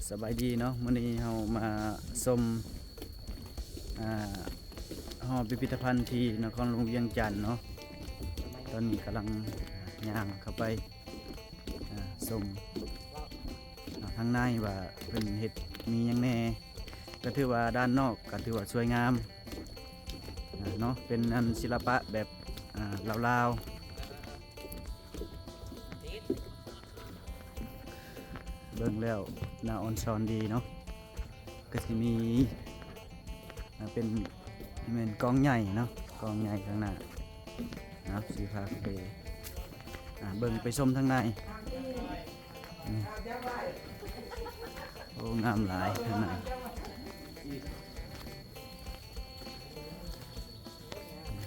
ສະບາຍດີເນາະ, ມື້ນີ້ເຮົາມາຊົມ ອ່າ ຫໍພິພິທະພັນທີ່ນະຄອນຫຼວງວຽງຈັນເນາະ. ຕອນນີ້ກຳລັງຍ່າງເຂົ້າໄປ ອ່າ ຊົມ ອ່າ ທາງໃນວ່າເພິ່ນເຮັດມີຫຍັງແດ່. ກໍຖືວ່າດ້ານນອກກໍຖືວ່າສວຍງາມ ອ່າ ເນາະ, ເປັນອັນສິລະປະແບບ ອ່າ ລາວໆ. ເບິ່ງແລ້ວໜ້າອ່ອນຊອນດີເນາະ. ກໍຊິມີ ອ່າ ເປັນ ແມ່ນກອງໃຫຍ່ເນາະ, ກອງໃຫຍ່ຂ້າງໜ້າ. ເອົາ ຊິພາໄປ ອ່າ ເບິ່ງໄປຊົມທາງໃນ. ອືມ ໂອ້ ງາມຫຼາຍທາງໃນ.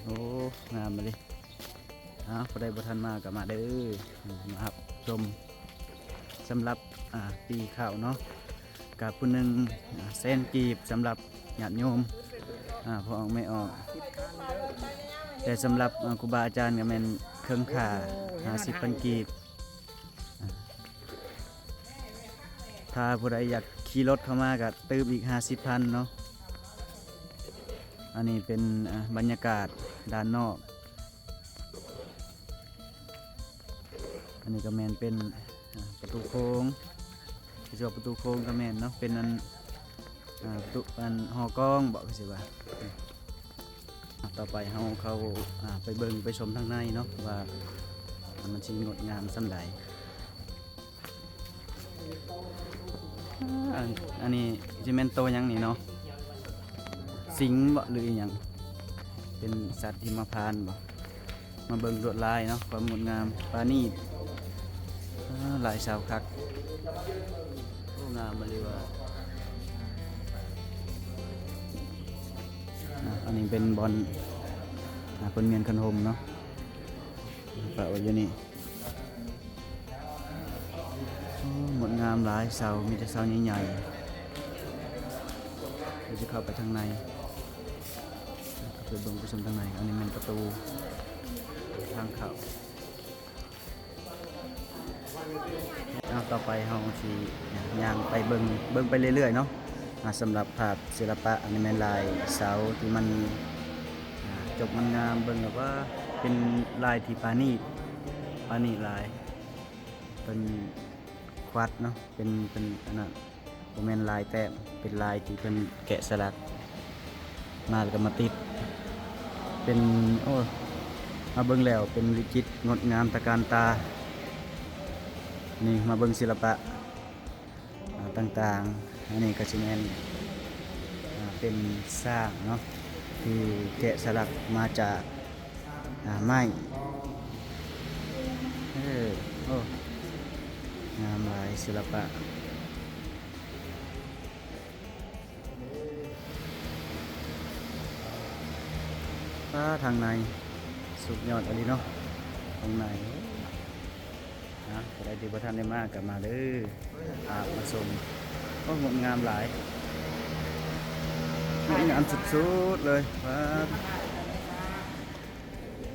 ໂອ້ ງາມອີ່ຫຼີ. ເອົາ ຜູ້ໃດບໍ່ທັນມາກໍມາເດີ ມາຮັບຊົມ. ສຳລັບ ອ່າ ປີເຂົ້າເນາະ ກໍຜູ້ໜຶ່ງ ອ່າ ແສນກີບ ສຳລັບຍາດໂຍມ ອ່າ ພໍ່ອອກແມ່ອອກ. ແຕ່ສຳລັບ ອ່າ ຄູບາອາຈານກໍແມ່ນເຄິ່ງຄ່າ ຫ້າສິບພັນກີບ. ຖ້າຜູ້ໃດຢາກຂີ່ລົດເຂົ້າມາກໍຕື່ມອີກຫ້າສິບພັນເນາະ. ອັນນີ້ເປັນ ອ່າ ບັນຍາກາດດ້ານນອກ. ອັນນີ້ກໍແມ່ນເປັນ ອ່າ ປະຕູໂຄ້ງ, ຊິວ່າປະຕູໂຄ້ງກໍແມ່ນເນາະ, ເປັນອັນ ອ່າ ປະຕູ ອັນຫໍກອງບໍ ຄືຊິວ່າ. ອ່າ ຕໍ່ໄປເຮົາເຂົ້າ ອ່າ ໄປເບິ່ງໄປຊົມທາງໃນເນາະ ວ່າມັນຊິງົດງາມສ່ຳໃດ. ອ່າ ອັນ ອັນນີ້ຊິແມ່ນໂຕຫຍັງນີ້ເນາະ? ສິງບໍ ຫຼືອີ່ຫຍັງ? ເປັນສັດຫິມະພານບໍ? ມາເບິ່ງລວດລາຍເນາະ, ຄວາມງົດງາມປານີດ. ອ່າ ລາຍຊາວຄັກ. ໂອ້ ງາມອີ່ຫຼີວ່າ. ອ່າ ອັນນີ້ເປັນບ່ອນ ອ່າ ເພິ່ນມ້ຽນຄັນຫົມເນາະ, ປະໄວ້ຢູ່ນີ້. ໂອ້ ງົດງາມຫຼາຍ, ເສົາ ມີແຕ່ເສົາໃຫຍ່ໆ. ເຮົາຈະເຂົ້າໄປທາງໃນ ໄປເບິ່ງໄປຊົມທາງໃນ. ອັນນີ້ແມ່ນປະຕູທາງເຂົ້າ. ເອົາ ຕໍ່ໄປເຮົາຊິຍ່າງໄປເບິ່ງ ເບິ່ງໄປເລື້ອຍໆເນາະ. ອ່າ ສຳລັບພາບສິລະປະ ອັນນີ້ແມ່ນລາຍເສົາທີ່ມັນ ອ່າ ຈົບມັນງາມ, ເບິ່ງແລ້ວວ່າເປັນລາຍທີ່ປານີດ ປານີດຫຼາຍ. ເປັນຄວັດເນາະ, ເປັນ ເປັນອັນນັ້ນ ບໍ່ແມ່ນລາຍແຕ້ມ, ເປັນລາຍທີ່ເພິ່ນແກະສະຫຼັກມາ ແລ້ວກໍມາຕິດເປັນ ໂອ້ ມາເບິ່ງແລ້ວເປັນວິຈິດງົດງາມຕະການຕາ. ນີ້ ມາເບິ່ງສິລະປະ ອ່າ ຕ່າງໆ. ອັນນີ້ກໍຊິແມ່ນ ອ່າ ເປັນຊ້າງເນາະ ທີ່ແກະສະຫຼັກມາຈາກ ອ່າ ໄມ້. ເອີ ໂອ້ ງາມຫຼາຍ ສິລະປະ. ປາ ທາງໃນສຸດຍອດອີ່ຫຼີເນາະ ທາງໃນ. ນະ ຜູ້ໃດທີ່ບໍ່ທັນໄດ້ມາກໍມາເດີ ພາມາຊົມ. ໂອ້ ງົດງາມຫຼາຍ ງົດງາມສຸດໆເລີຍ. ປາ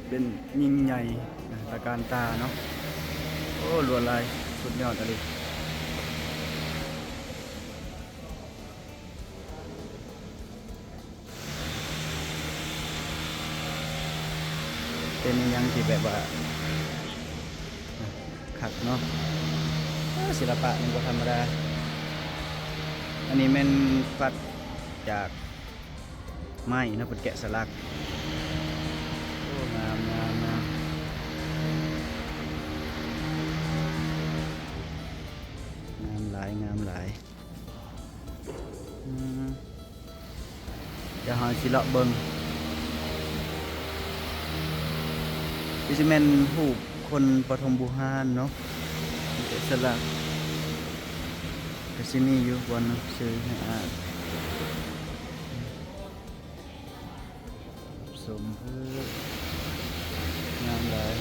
ເປັນຍິ່ງໃຫຍ່ ນະ ຕະການຕາເນາະ. ໂອ້ ລວດລາຍສຸດຍອດອີ່ຫຼີ. ເປັນອີ່ຫຍັງທີ່ແບບວ່າຄັກເນາະ. ເອີ ສິລະປະນີ້ບໍ່ທຳມະດາ. ອັນນີ້ແມ່ນຟັດຈາກໄມ້ເນາະ ເພິ່ນແກະສະຫຼັກ. ໂອ້ ງາມ ງາມ ງາມ ງາມຫຼາຍ ງາມຫຼາຍ. ອືມ ດຽວເຮົາຊິເລາະເບິ່ງ ຄືຊິແມ່ນຮູບຄົນປະຖົມບູຮານເນາະ ແກະສະຫຼັກ. ກໍຊິມີຢູ່ບ່ອນໜັງສືໃຫ້ອ່ານ. ສົມເພິ່ນງາມຫຼາຍ.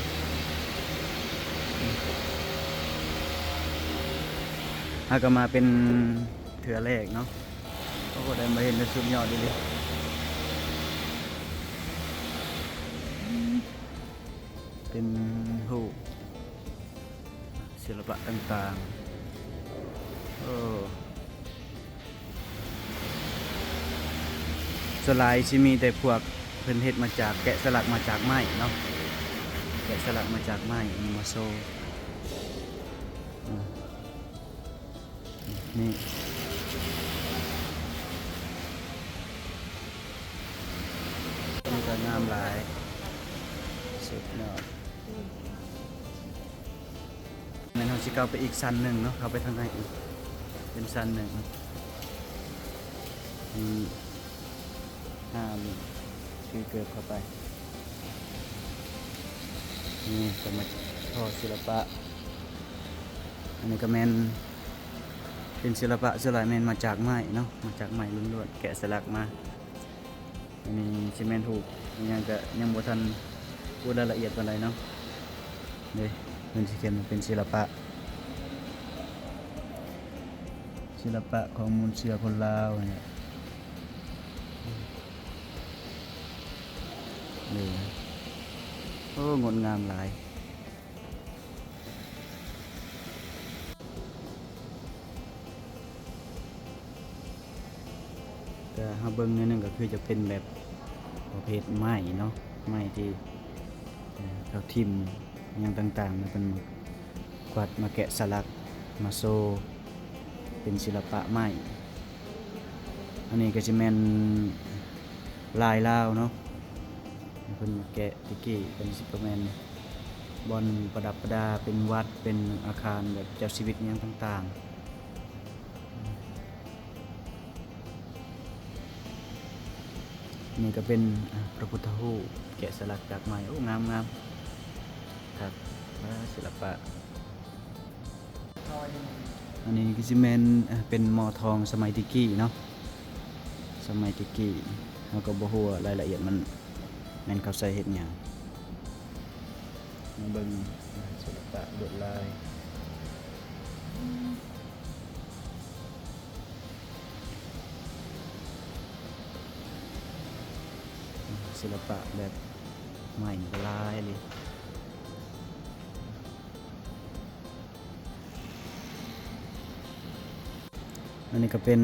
ເຮົາກໍມາເປັນເທື່ອແລກເນາະ. ໂອ້ ໄດ້ມາເຫັນ ສຸດຍອດອີ່ຫຼີ. ເປັນຮູບ ສິລະປະຕ່າງໆ. ໂອ້ ສ່ວນຫຼາຍຊິມີແຕ່ພວກເພິ່ນເຮັດມາຈາກ ແກະສະຫຼັກມາຈາກໄມ້ເນາະ, ແກະສະຫຼັກມາຈາກໄມ້ ເອົາມາໂຊ ອາ ນີ້ ນີ້ກໍງາມຫຼາຍ ສຸດຍອດ. ແມ່ນເຮົາຊິເຂົ້າໄປອີກຊັ້ນໜຶ່ງເນາະ, ເຂົ້າໄປທາງໃນອີກ ເປັນຊັ້ນໜຶ່ງ ອືມ ຫ້າມຖືເກີບເຂົ້າໄປ. ນີ້ກໍມາທໍ່ສິລະປະ ອັນນີ້ກໍແມ່ນເປັນສິລະປະ ສ່ວນຫຼາຍແມ່ນມາຈາກໄມ້ເນາະ, ມາຈາກໄມ້ລ້ວນໆ ແກະສະຫຼັກມາ. ອັນນີ້ຊິແມ່ນຮູບອີ່ຫຍັງກະຍັງບໍ່ທັນຮູ້ລາຍລະອຽດປານໃດເນາະ. ເດ້ ເພິ່ນຊິຂຽນວ່າເປັນສິລະປະ ສິລະປະຂອງມູນເຊື້ອຄົນລາວນີ້ແຫຼະ. ເດ້ ໂອ້ ງົດງາມຫຼາຍ. ກະເຮົາເບິ່ງໜ້ອຍໜຶ່ງກໍຄືຈະເປັນແບບປະເພດໄມ້ເນາະ, ໄມ້ທີ່ ເອີ ເຂົາຖິ້ມຫຍັງຕ່າງໆ ແລ້ວເພິ່ນມາກວາດມາແກະສະຫຼັກມາໂຊ ເປັນສິລະປະໄມ້. ອັນນີ້ກໍຊິແມ່ນລາຍລາວເນາະ ເພິ່ນມາແກະ ແຕ່ກີ້ເພິ່ນຊິປະແມ່ນບ່ອນປະດັບປະດາ ເປັນວັດ ເປັນອາຄານແບບເຈົ້າຊີວິດຫຍັງຕ່າງໆ. ນີ້ກໍເປັນ ອາ ພະພຸດທະຮູບແກະສະຫຼັກຈາກໄມ້. ໂອ້ ງາມໆ ຄັກ ອາ ສິລະປະ. ອັນນີ້ຄືຊິແມ່ນ ເປັນໝໍ້ທອງສະໄໝແຕ່ກີ້ເນາະ, ສະໄໝແຕ່ກີ້. ເຮົາກໍບໍ່ຮູ້ວ່າລາຍລະອຽດມັນແມ່ນເຂົາໃສ່ເຮັດຫຍັງ. ມາເບິ່ງ ອາ ສິລະປະລວດລາຍ, ສິລະປະແບບໄມ້ກໍຫຼາຍເລີຍ. ອັນນີ້ກໍເປັນ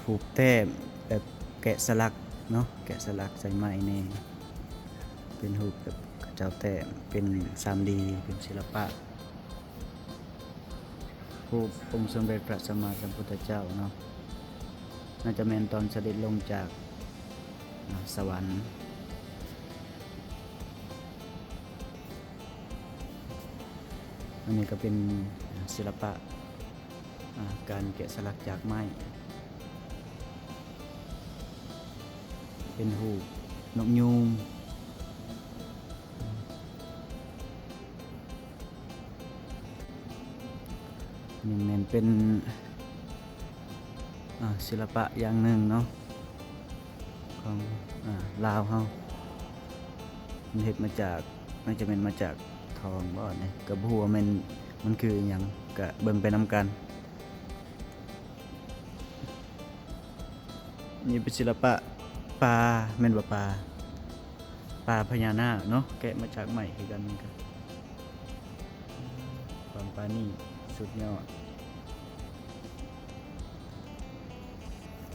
ຮູບແຕ້ມແບບແກະສະຫຼັກເນາະ, ແກະສະຫຼັກໃສ່ໄມ້ແດ່, ເປັນຮູບແບບເຂົາເຈົ້າແຕ້ມເປັນສາມດີ ເປັນສິລະປະ. ຮູບອົງສົມເດັດພະສຳມາສຳພຸດທະເຈົ້າເນາະ, ໜ້າຈະແມ່ນຕອນສະເດັດລົງຈາກ ອາ ສະຫວັນ. ອັນນີ້ກໍເປັນ ອາ ສິລະປະ ອາ ການແກະສະຫຼັກຈາກໄມ້ ເປັນຮູບນົກຍູງ. ນີ້ແມ່ນເປັນ ອາ ສິລະປະຢ່າງໜຶ່ງເນາະ ຂອງ ອາ ລາວເຮົາ. ມັນເຮັດມາຈາກ ໜ້າຈະແມ່ນມາຈາກທອງບໍນີ້, ກໍບໍ່ຮູ້ວ່າແມ່ນ ມັນຄືອີ່ຫຍັງ, ກະເບິ່ງໄປນຳກັນ. ນີ້ເປັນສິລະປະປາ ແມ່ນບໍ່ປາ? ປາພະຍານາກເນາະ, ແກະມາຈາກໄມ້ຄືກັນ. ຄວາມປານີດສຸດຍອດ,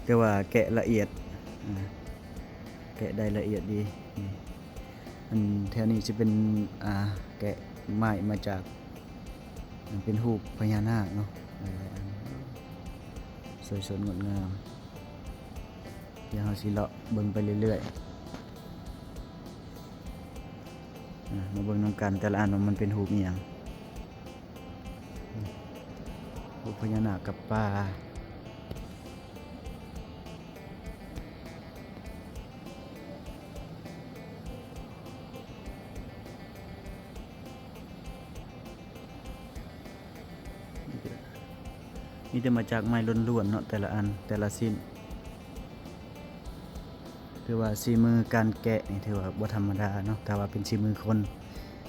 ແຕ່ວ່າແກະລະອຽດ ອາ ແກະໄດ້ລະອຽດດີ. ນີ້ ອັນແຖວນີ້ຊິເປັນ ອາ ແກະໄມ້ມາຈາກ ເປັນຮູບພະຍານາກເນາະ, ຫຼາຍໆອັນ ສວຍສົດງົດງາມ. ດຽວເຮົາຊິເລາະເບິ່ງໄປເລື້ອຍໆ ອາ ມາເບິ່ງນຳກັນ ແຕ່ລະອັນວ່າມັນເປັນຮູບອີ່ຫຍັງ. ຮູບພະຍານາກກັບປາ. ມີແຕ່ມາຈາກໄມ້ລ້ວນໆເນາະ, ແຕ່ລະອັນ ແຕ່ລະຊິ້ນ. ຖືວ່າສີມືການແກະນີ້ຖືວ່າບໍ່ທຳມະດາເນາະ, ຖ້າວ່າເປັນສີມືຄົນ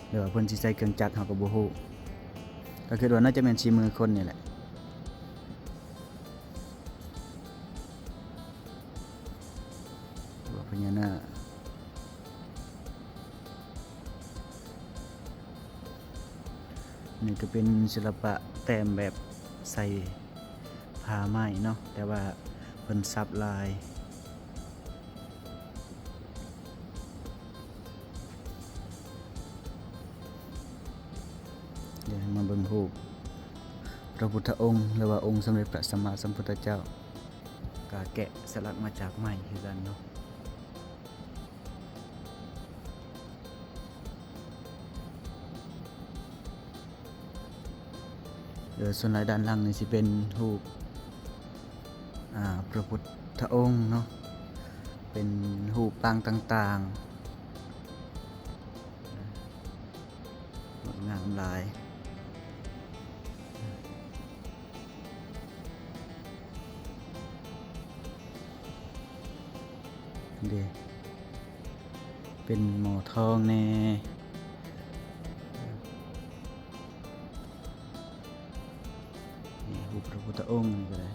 ຫຼືວ່າເພິ່ນຊິໃຊ້ເຄື່ອງຈັກ ເຮົາກໍບໍ່ຮູ້. ກໍຄິດວ່າໜ້າຈະແມ່ນສີມືຄົນນີ້ແຫຼະ. ພະຍານາກ. ນີ້ກໍເປັນສິລະປະແຕ້ມແບບໃສ່ຜ້າໄມ້ເນາະ, ແຕ່ວ່າເພິ່ນສັບລາຍ. ເບິ່ງຮູບພະພຸດທະອົງ ຫຼືວ່າອົງສົມເດັດພະສຳມາສຳພຸດທະເຈົ້າ ກະແກະສະຫຼັກມາຈາກໄມ້ຄືກັນເນາະ. ເອີ ສ່ວນຫຼາຍດ້ານຫຼັງນີ້ຊິເປັນຮູບ ອ່າ ພະພຸດທະອົງເນາະ ເປັນຮູບປາງຕ່າງໆ ງົດງາມຫຼາຍ. ເດ້ ເປັນໝໍ້ທອງແດ່ ນີ້ຮູບພະພຸດທະອົງນີ້ກະໄດ້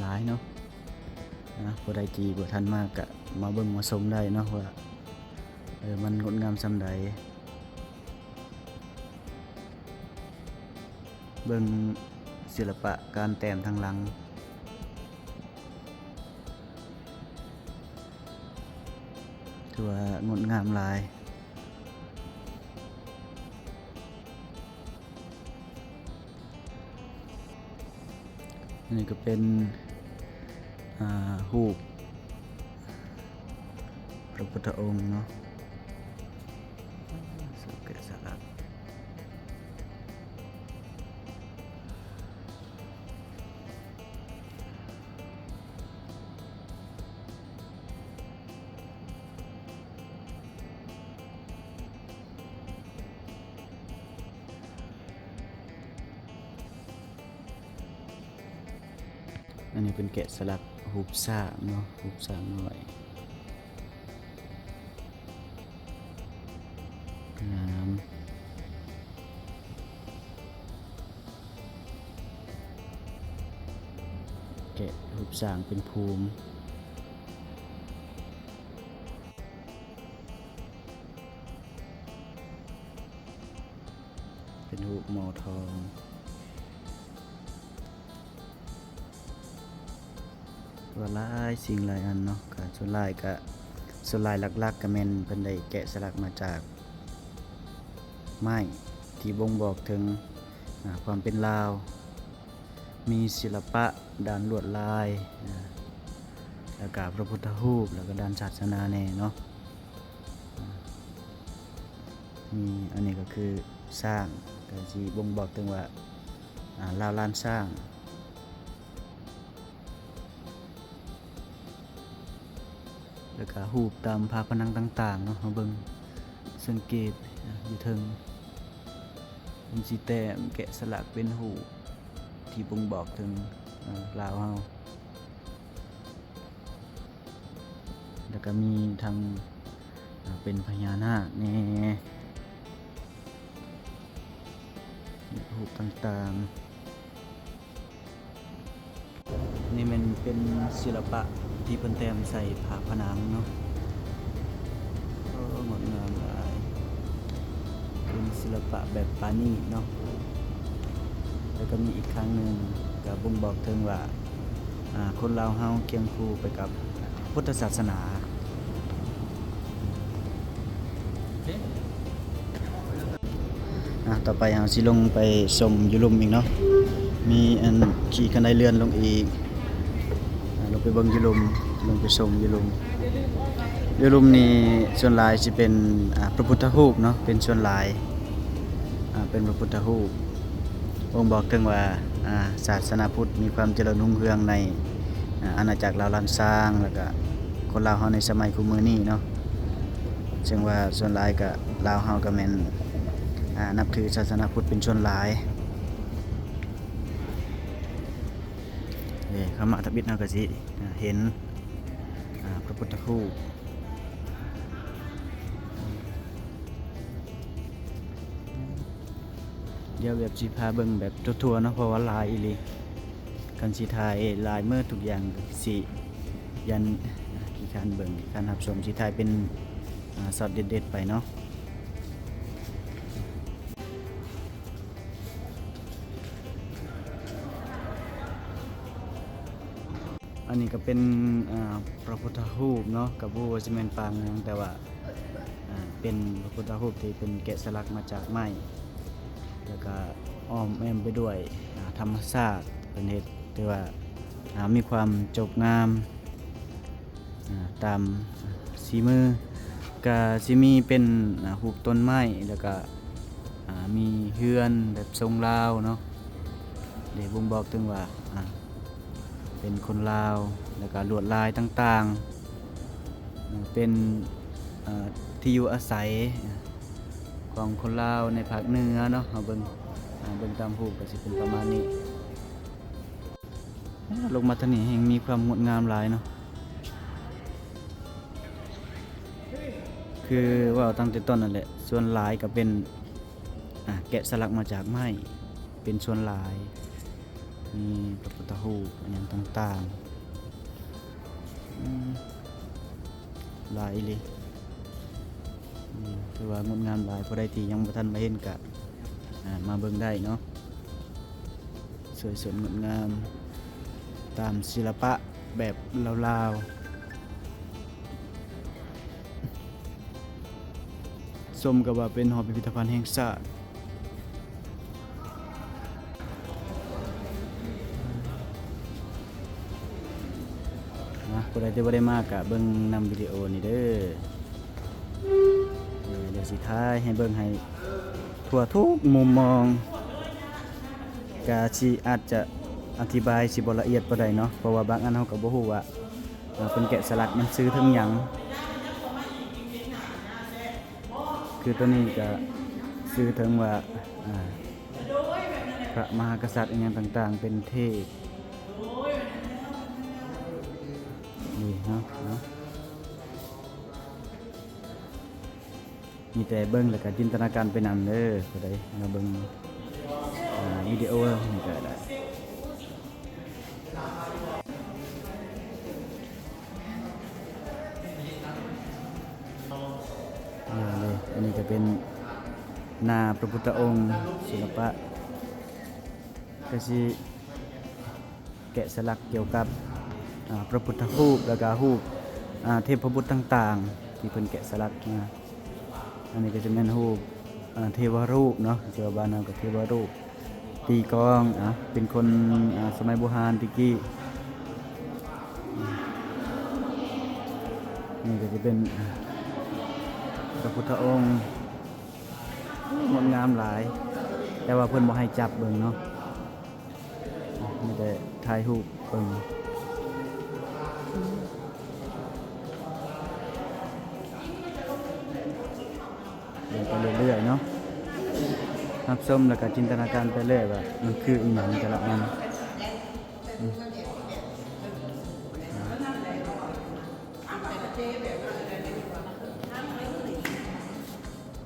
ຫຼາຍເນາະ ນະ ຜູ້ໃດທີ່ບໍ່ທັນມາກະມາເບິ່ງມາຊົມໄດ້ເນາະ ວ່າ ເອີ ມັນງົດງາມສ່ຳໃດ. ເບິ່ງສິລະປະການແຕ້ມທາງຫຼັງ ຖືວ່າງົດງາມຫຼາຍ. ອັນນີ້ກະເປັນ ອ່າ ຮູບພະພຸດທະອົງເນາະ ແກະສະຫຼັກ. ອັນນີ້ເປັນແກະສະຫຼັກຮູບຊ້າງເນາະ ຮູບຊ້າງນ້ອຍ ງາມ. ແກະຮູບຊ້າງເປັນພູມ. ເປັນຮູບໝໍ້ທອງ ວ່າຫຼາຍສິ່ງຫຼາຍອັນເນາະ ກະສ່ວນຫຼາຍກະ ສ່ວນຫຼາຍຫຼັກໆກະແມ່ນເພິ່ນໄດ້ແກະສະຫຼັກມາຈາກໄມ້ ທີ່ບົ່ງບອກເຖິງ ອາ ຄວາມເປັນລາວ ມີສິລະປະດ້ານລວດລາຍ ອາ ແລ້ວກະພະພຸດທະຮູບ ແລ້ວກະດ້ານສາສະໜາແດ່ເນາະ. ອາ ມີ ອັນນີ້ກະຄືຊ້າງ ກະຊິບົ່ງບອກເຖິງວ່າ ອາ ລາວລ້ານຊ້າງ ແລ້ວກະຮູບຕາມຝາຜະໜັງຕ່າງໆເນາະ ເຮົາເບິ່ງສັງເກດ ອາ ຢູ່ເທິງ ເພິ່ນຊິແຕ້ມແກະສະຫຼັກເປັນຮູບທີ່ບົ່ງບອກເຖິງ ອາ ລາວເຮົາ. ແລ້ວກະມີທັງ ອາ ເປັນພະຍານາກແດ່ ຮູບຕ່າງໆ. ນີ້ແມ່ນເປັນສິລະປະທີ່ເພິ່ນແຕ້ມໃສ່ຝາຜະໜັງເນາະ. ໂອ້ ງົດງາມຫຼາຍ ເປັນສິລະປະແບບປານີດເນາະ. ແລ້ວກະມີອີກຄັ້ງໜຶ່ງກະບົ່ງບອກເຖິງວ່າ ອາ ຄົນລາວເຮົາຄຽງຄູ່ໄປກັບພຸດທະສາສະໜາ. ອາ ຕໍ່ໄປເຮົາຊິລົງ ໄປຊົມຢູ່ລຸ່ມອີກເນາະ ມີອັນຂີ່ຄັນໄດເລື່ອນລົງອີກ ອາ ລົງໄປເບິ່ງຢູ່ລຸ່ມ ລົງໄປຊົມຢູ່ລຸ່ມ. ຢູ່ລຸ່ມນີ້ສ່ວນຫຼາຍຊິເປັນ ອາ ພະພຸດທະຮູບເນາະ ເປັນສ່ວນຫຼາຍ ອາ ເປັນພະພຸດທະຮູບ ບົ່ງບອກເຖິງວ່າ ອາ ສາສະໜາພຸດມີຄວາມຈະເລີນຮຸ່ງເຮືອງໃນ ອາ ອານາຈັກລາວລ້ານຊ້າງ ແລ້ວກະຄົນລາວເຮົາໃນສະໄໝຄູ່ມື້ນີ້ເນາະ. ເຊິ່ງວ່າສ່ວນຫຼາຍກະ ລາວເຮົາກະແມ່ນ ອາ ນັບຖືສາສະໜາພຸດເປັນສ່ວນຫຼາຍ. ເອີ ເຂົ້າມາທຳອິດເຮົາກະຊິ ອາ ເຫັນ ອາ ພະພຸດທະຮູບ. ດຽວແບບຊິພາເບິ່ງແບບທົ່ວໆເນາະ ເພາະວ່າຫຼາຍອີ່ຫຼີ. ຄັນຊິຖ່າຍຫຼາຍເໝິດທຸກຢ່າງກະຊິຢ້ານຂີ້ຄ້ານເບິ່ງ ຂີ້ຄ້ານຮັບຊົມ ຊິຖ່າຍເປັນ ອາ ຊັອດເດັດໆໄປເນາະ. ອັນນີ້ກໍເປັນ ອ່າ ພະພຸດທະຮູບເນາະ, ກໍບໍ່ຮູ້ວ່າຊິແມ່ນປາງຫຍັງ, ແຕ່ວ່າ ອ່າ ເປັນພະພຸດທະຮູບທີ່ເພິ່ນແກະສະຫຼັກມາຈາກໄມ້ ແລ້ວກໍອ້ອມແອ້ມໄປດ້ວຍ ອ່າ ທຳມະຊາດ. ເພິ່ນເຮັດ ຖືວ່າ ອ່າ ມີຄວາມຈົບງາມ ອ່າ ຕາມສີມື. ກະຊິມີເປັນ ອ່າ ຮູບຕົ້ນໄມ້ ແລ້ວກະ ອ່າ ມີເຮືອນແບບຊົງລາວເນາະ, ໄດ້ບົ່ງບອກເຖິງວ່າ ອ່າ ເປັນຄົນລາວ, ແລ້ວກະລວດລາຍຕ່າງໆ ເປັນ ເອີ ທີ່ຢູ່ອາໄສຂອງຄົນລາວໃນພາກເໜືອເນາະ. ເຮົາເບິ່ງ ເບິ່ງຕາມຮູບກໍຊິເປັນປະມານນີ້. ລົງມາທາງນີ້ແຮ່ງມີຄວາມງົດງາມຫຼາຍເນາະ. ຄືເວົ້າຕັ້ງແຕ່ຕົ້ນນັ້ນແຫຼະ, ສ່ວນຫຼາຍກໍເປັນ ອ່າ ແກະສະຫຼັກມາຈາກໄມ້ເປັນສ່ວນຫຼາຍ, ມີພະພຸດທະຮູບອີ່ຫຍັງຕ່າງໆ ອືມ ຫຼາຍອີ່ຫຼີ. ອືມ ຖືວ່າງົດງາມຫຼາຍ, ຜູ້ໃດທີ່ຍັງບໍ່ທັນມາເຫັນກະ ອ່າ ມາເບິ່ງໄດ້ເນາະ. ສວຍສົດງົດງາມຕາມສິລະປະແບບລາວໆ. ສົມກັບວ່າເປັນຫໍພິພິທະພັນແຫ່ງຊາດ. ນະ ຜູ້ໃດທີ່ບໍ່ໄດ້ມາກະເບິ່ງນຳວິດີໂອນີ້ເດີ. ເອີ ດຽວຊິຖ່າຍໃຫ້ເບິ່ງໃຫ້ທົ່ວທຸກມຸມມອງ. ກະຊິອາດຈະອະທິບາຍຊິບໍ່ລະອຽດປານໃດເນາະ, ເພາະວ່າບາງອັນເຮົາກໍບໍ່ຮູ້ວ່າ ອ່າ ເພິ່ນແກະສະຫຼັກມັນສື່ເຖິງຫຍັງ. ຄືໂຕນີ້ກະສື່ເຖິງວ່າ ອ່າ ພະມະຫາກະສັດອີ່ຫຍັງຕ່າງໆ ເປັນເທບ ນີ້ເນາະ ເນາະ. ມີແຕ່ເບິ່ງແລ້ວກະຈິນຕະນາການໄປນຳເດີ. ຜູ້ໃດມາເບິ່ງ ອ່າ ວິດີໂອນີ້ກໍໄດ້. ອ່າ ນີ້ ອັນນີ້ກໍເປັນໜ້າພະພຸດທະອົງ, ສິລະປະ ກະຊິ ແກະສະຫຼັກກ່ຽວກັບ ອ່າ ພະພຸດທະຮູບ ແລ້ວກະຮູບ ອ່າ ເທບພະບຸດຕ່າງໆ ທີ່ເພິ່ນແກະສະຫຼັກມາ. ອັນນີ້ກໍຈະແມ່ນຮູບ ອ່າ ເທວະຮູບເນາະ, ທີ່ວ່າບ້ານເຮົາກໍເທວະຮູບ ຕີກອງ ອ່າ ເປັນຄົນ ອ່າ ສະໄໝບູຮານແຕ່ກີ້. ນີ້ກໍຈະເປັນ ອ່າ ພະພຸດທະອົງ ງົດງາມຫຼາຍ, ແຕ່ວ່າເພິ່ນບໍ່ໃຫ້ຈັບເບິ່ງເນາະ. ມີແຕ່ຖ່າຍຮູບເບິ່ງ ເບິ່ງໄປເລື້ອຍໆເນາະ, ຮັບຊົມແລ້ວກໍຈິນຕະນາການໄປເລື້ອຍວ່າມັນຄືອີ່ຫຍັງແຕ່ລະອັນ.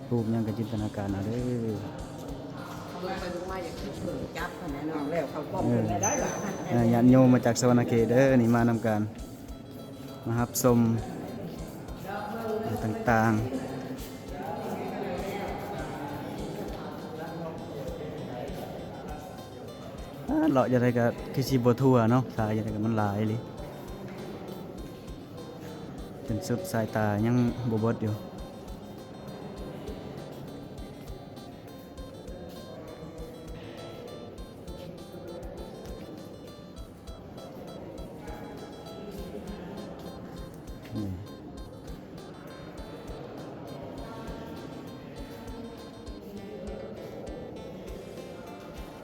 ຮູບຫຍັງກໍຈິນຕະນາການເອົາເດີ. ເອີ ຍາດໂຍມມາຈາກສະຫວັນນະເຂດເດີ ນີ້ມານຳກັນ ມາຮັບຊົມຕ່າງໆ. ອາ ເລາະຈັ່ງໃດກໍຄືຊິບໍ່ທົ່ວເນາະ, ສາຍຈັ່ງໃດກໍມັນຫຼາຍອີ່ຫຼີ. ຈົນສຸດສາຍຕາຍັງບໍ່ເບິດຢູ່.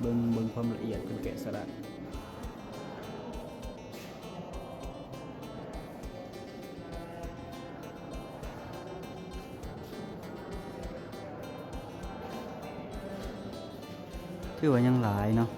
ເບິ່ງ ເບິ່ງຄວາມລະອຽດເພິ່ນແກະສະຫຼັກ. ຖືວ່າຍັງຫຼາຍເນາະ.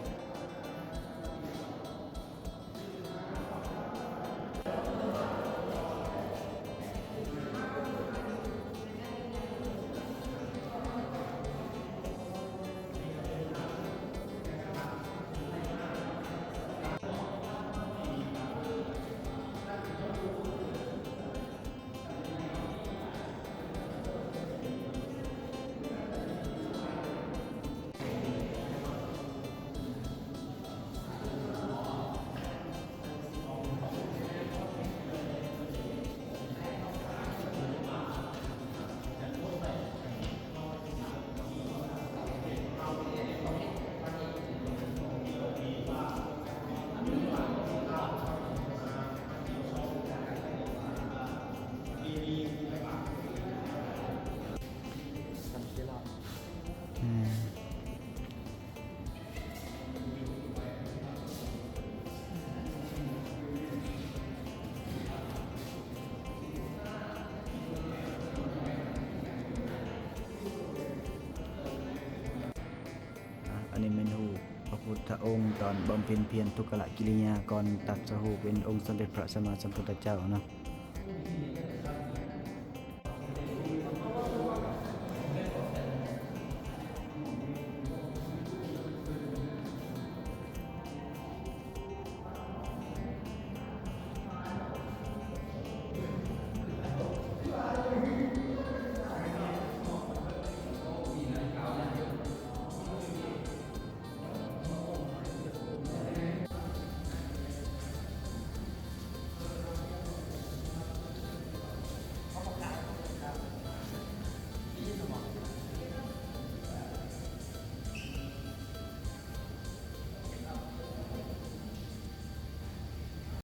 ເ ອົງຕອນບຳເພັນພຽນທຸກກະລະກິລິຍາກ່ອນຕັດສະຮູ້ເປັນອົງສົມເດັດພະສຳມາສຳພຸດທະເຈົ້າເນາະ.